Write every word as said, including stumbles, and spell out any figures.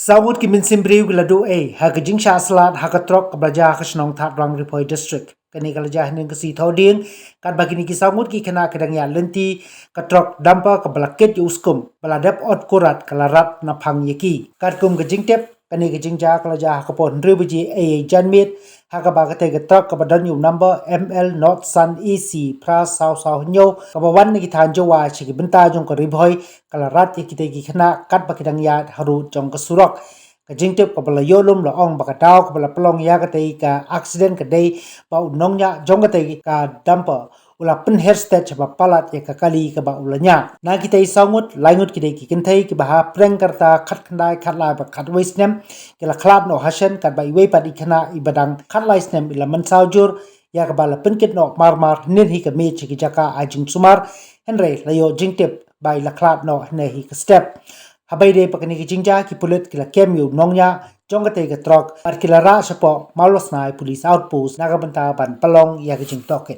Saw ngut ki mynsiem briew ki la duh ei ha ka jingshah slad ha ka trok kaba la jia ha ka shnong Thadlang, Ri Bhoi District. Kane ka la jia hynnin ka sngi Thohdieng, katba kine ki saw ngut ki khynnah ki dang ïaid lynti ka trok dumper kaba la kit ïa u skum, ba la dep ot kurat ka la rat na phang ïa ki. Katkum ka jingtip, kane ka jingjia ka la jia ha ka por hynriew baje ei ei janmiet, ha kaba katei ka trok kaba don ïa u number M L not san A C phra saw saw hynñiew, kaba wan na ki thaiñ Jowai sha ki bynta jong ka Ri Bhoi, ka la rat ïa kitei ki khynnah katba ki dang ïaid harud jong ka surok. Ka jingtip kaba la ïoh lum la ong ba ka daw kaba la pynlong ïa katei ka accident ka dei ba u nongñiah jong katei ka dumper u la pynher stet shaba palat ïa ka kali kaba u la ñiah. Na kitei saw ngut, lai ngut ki dei ki kynthei kiba ha pdeng ka rta khatkhyndai, khatlai bad khatwei snem, ki la khlad noh ha shen, katba iwei pat i khynnah iba dang khatlai snem i la mynsaw jur, ïa kaba la pynkit noh mar mar hynnin hi ka miet sha ki jaka ai jingsumar, hynrei la ïoh jingtip ba i la khlad noh hynne hi ka step. Haba ïadei bad kane ka jingjia, ki pulit ki la kem ïa u nongñiah jong katei ka trok bad ki la rah shapoh Mawlasnai Police Outpost na ka bynta ban pynlong ïa ka jingtohkit.